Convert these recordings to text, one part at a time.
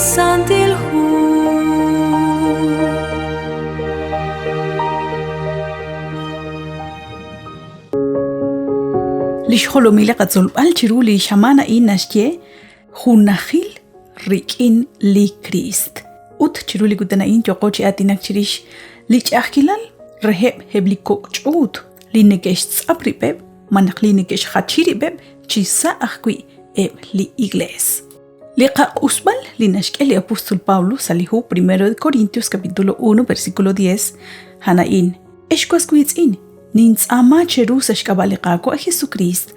Santil Hu. Li xjolomil li qatzolb'al chiru li xamaan a'in naxye junajil rik'in li Kriist. Ut chiru li kutan a'in yooqo chi aatinak chirix li ch'a'ajkilal reheb' eb' li kok' ch'uut li neke'xtz'ap rib'eb' malaj li neke'xjachi rib'eb' chi sa' ajwi' eb' li iglees. Li qaq'usb'al li naxk'e li apóstol Pablo sa' li hu 1 de Corintios capítulo 1 versículo 10, a'an a'in, Ex was wiitz'in, nintz'aama cheru sa' xk'ab'a' li Qaawa' Jesukriist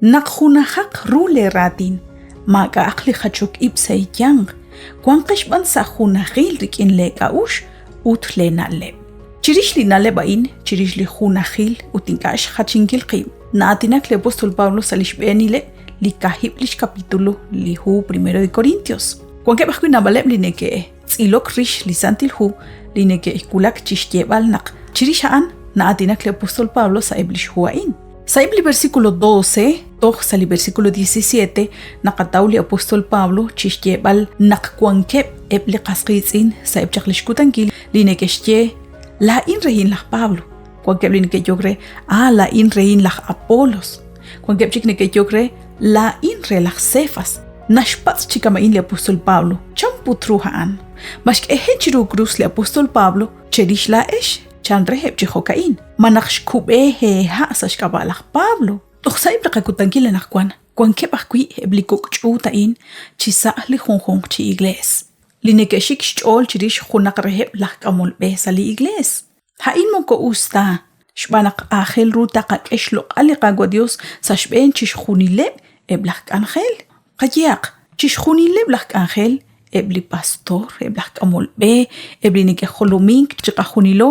naq junajaq ru leeraatin, maak'a'aq li jachok ib' sa' eeyanq, wanqex b'an sa' junajil rik'in leek'a'uxl ut leena'leb'. Chirix li na'leb' a'in, chirix li junajil ut ink'a' xjachinkil qib', na'aatinak li apóstol Pablo sa' li xb'eenileb' li kaahib' li xkapitulo li hu Primero de Corintios. Wankeb' ajwi' naab'aleb' li neke'tz'ilok rix li Santil Hu li neke'wulak chi xyeeb'al naq chirix a'an na'aatinak li apóstol Pablo sa'eb' li xhu a'in. Sa'eb' li versículo 12 toj sa' li versículo 17 naqataw li apóstol Pablo chi xyeeb'al naq wankeb' eb' li qas qiitz'in sa'eb' chaq li xkutankil li neke'xye laa'in rehin laj Pablo. Wankeb' li neke'yok re ah laa'in rehin laj Apolos. Wankeb' chik neke'yok re laa'in re laj Cefas. Naxpatz' chi kama'in li apóstol Pablo, chan put ru a'an? Ma xk'ehe' chiru krus li apóstol Pablo cherix laa'ex? Chan reheb' chi jo'ka'in, ma naq xkub'e eeha' sa' xk'ab'a' laj Pablo? Toj sa'eb' li qakutankil anaqwan wankeb' ajwi' eb' li kok' ch'uut a'in chi sa' li junjunq chi iglees, li neke'xik xch'ool chirix junaq reheb' laj k'amol b'e sa' li iglees. A'in moko us ta, xb'aan naq aajel ru taqak'e xloq'al li Qaawa' Dios sa' xb'een chixjunileb' eb' laj k'anjel. Qayehaq, chixjunileb' laj k'anjel, eb' li pastor, eb' laj k'amol b'e, eb' li neke'jolomink chiqajunilo,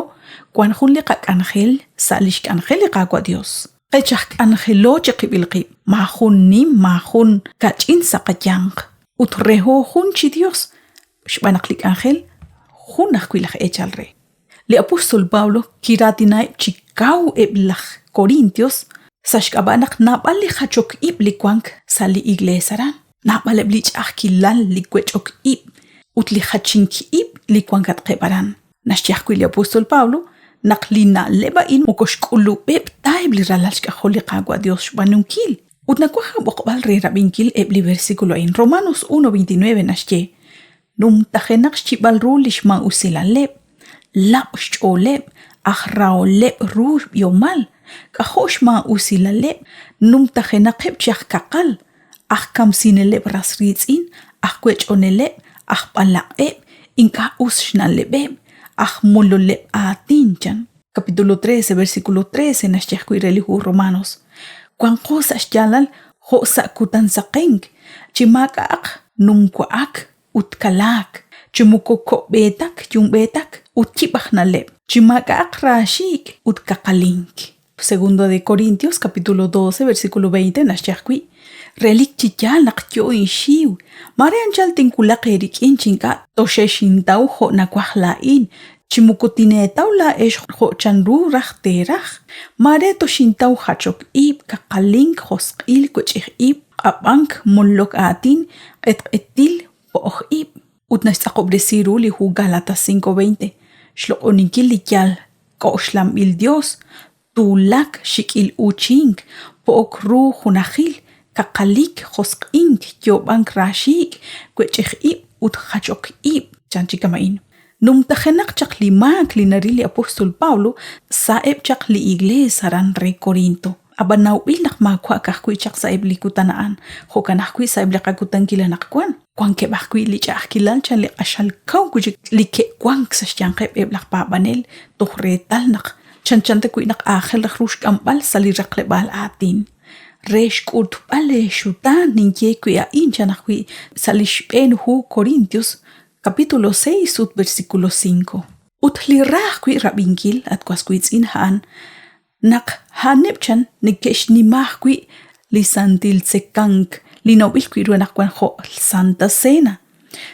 wan jun li qak'anjel sa' lix k'anjel li Qaawa' Dios. Qech aj k'anjelo chiqib'il qib', maajun nim, maajun kach'in sa' qayanq, ut reho jun chi Dios, xb'aan naq li k'anjel jun ajwi' laj eechal re. Li apóstol Pablo kiraatinaheb' chi kaw eb' laj Corintios sa' xk'ab'a' naq naab'al li jachok ib' li wank sa' li iglees aran, naab'aleb' li ch'a'ajkilal, li wech'ok ib' ut li jachink ib' li wankatqeb' aran. Naxye ajwi' li apóstol Pablo naq li na'leb' a'in moko xk'ulub'eb' ta eb' li ralal xk'ajol li Qaawa' Dios xb'aanunkil. Ut nawaj aab'oqb'al re rab'inkil eb' li versículo a'in. Romanos 1:29 naxye, Numtajenaq xchib'al ru li xmaa'usilaleb', lab' xch'ooleb', aj raholeb' ru xb'ihomal, k'ajo' xmaa'usilaleb', numtajenaqeb' chi aj kaqal, aj kamsineleb' ras riitz'in, aj wech'oneleb', aj b'alaq'eb', ink'a' us xna'leb'eb', aj mololeb' aatin, chan. Capítulo 13, versículo 13 naxye ajwi' re li hu Romanos, Wanqo sa' xyaalal jo' sa' kutan saqenk, chi maak'a'aq numwa'ak ut kalaak, chi moko ko'b'eetak yumb'eetak ut yib' aj na'leb', chi maak'a'aq raaxiik' ut kaqalink. Segundo de Corintios capítulo 12 versículo 20 naxye ajwi', Relik chi yaal naq yoo inxiw, maare anchal tinwulaq eerik'in chi ink'a' toxexintaw jo' nawaj laa'in, chi moko tineetaw laa'ex jo' chanru raj teeraj. Maare toxintaw jachok ib', kaqalink, josq'il, wech'ij ib', q'ab'ank, molok aatin, q'etq'etil, po'oj ib'. Ut naxtz'aqob'resi ru li hu Galatas 5:20, xloq'oninkil li yaal k'oxlanb'il Dios, tuulak, xik'il uuchink, po'ok ru junajil, kaqalik, josq'ink, yoob'ank raaxiik', wech'ij ib' ut jachok ib', chan chi kama'in. Numtajenaq chaq li maak li naril li apóstol Pablo sa'eb' chaq li iglees aran re Corinto. Ab'an nawb'il naq maawa' ka'ajwi' chaq sa'eb' li kutan a'an, jo'kan ajwi' sa'eb' li qakutankil anaqwan. Wankeb' ajwi' li ch'a'ajkilal chan li q'axal kaw wi' chik li ke'wank sa' xyanqeb' eb' laj paab'anel toj reetal naq chanchan ta wi' naq aajel raj ru xk'amb'al sa' li raqleb'aal aatin. Re xk'utb'al eexutaan ninye wi' a'in chan ajwi' sa' li xb'een hu Corintios, capítulo 6 ut versículo 5. Ut li ra ajwi' rab'inkil, at was wiitz'in, a'an naq a'aneb' chan neke'xnima ajwi' li santil tzekank li nawb'il wi' ru anaqwan jo' Santa Cena.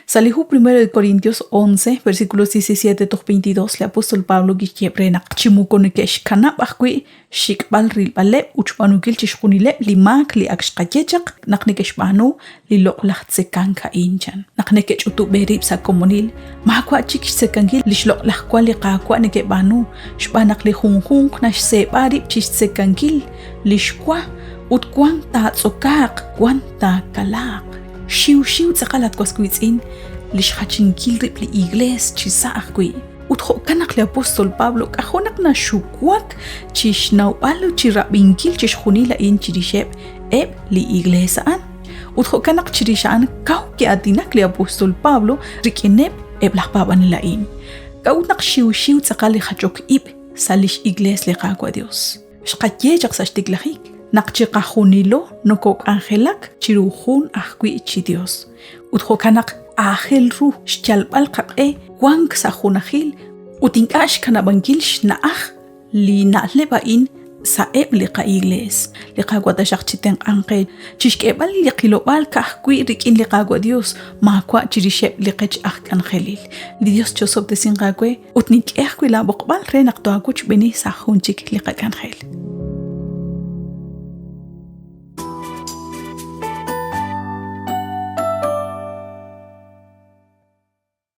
Sa' li hu Primero de Corintios 11, versículos 17 toj 22, li apóstol Pablo kixye re naq chi moko neke'xkanab' ajwi' xxik'b'al rilb'aleb' ut xb'aanunkil chixjunileb' li maak li ak xqaye chaq naq neke'xb'aanu li loq'laj tzekank a'in, chan. Naq neke'ch'utub' eerib' sa' komonil, maawa' chik xtzekankil li xloq'laj wa li Qaawa' neke'b'aanu, xb'aan naq li junjunq naxseeb'a rib' chi xtzekankil li xwa ut wan taatz'okaaq, wan taakalaaq. Xiwxiw tz'aqal at was wiitz'in li xjachinkil rib' li Iglees chisa' ajwi'. Ut jo'kan naq li apóstol Pablo k'ajo' naq naxuwak chi xnawb'al ut chi rab'inkil chixjunil a'in chirixeb' eb' li iglees a'an. Ut jo'kan naq chirix a'an kaw ki'aatinak li apóstol Pablo rik'ineb' eb' laj paab'anel a'in. K'a'ut naq xiwxiw tz'aqal li jachok ib' sa' lix iglees li Qaawa' Dios? Xqaye chaq sa' xtiklajik naq chiqajunilo nokok'anjelak chiru jun ajwi' chi Dios. Ut jo'kan naq aajel ru xyalb'al qaq'e wank sa' junajil ut ink'a' xkanab'ankil xna'aj li na'leb' a'in sa'eb' li qa'iglees. Li Qaawa' taxaq chitenq'anq qe chixk'eeb'al li qilob'aal ka'ajwi' rik'in li Qaawa' Dios, maawa' chirixeb' li qech aj k'anjelil. Li Dios chosob'tesinq aawe ut nink'e ajwi' laa b'oqb'al re naq too'awochb'eeni sa' jun chik li qak'anjel.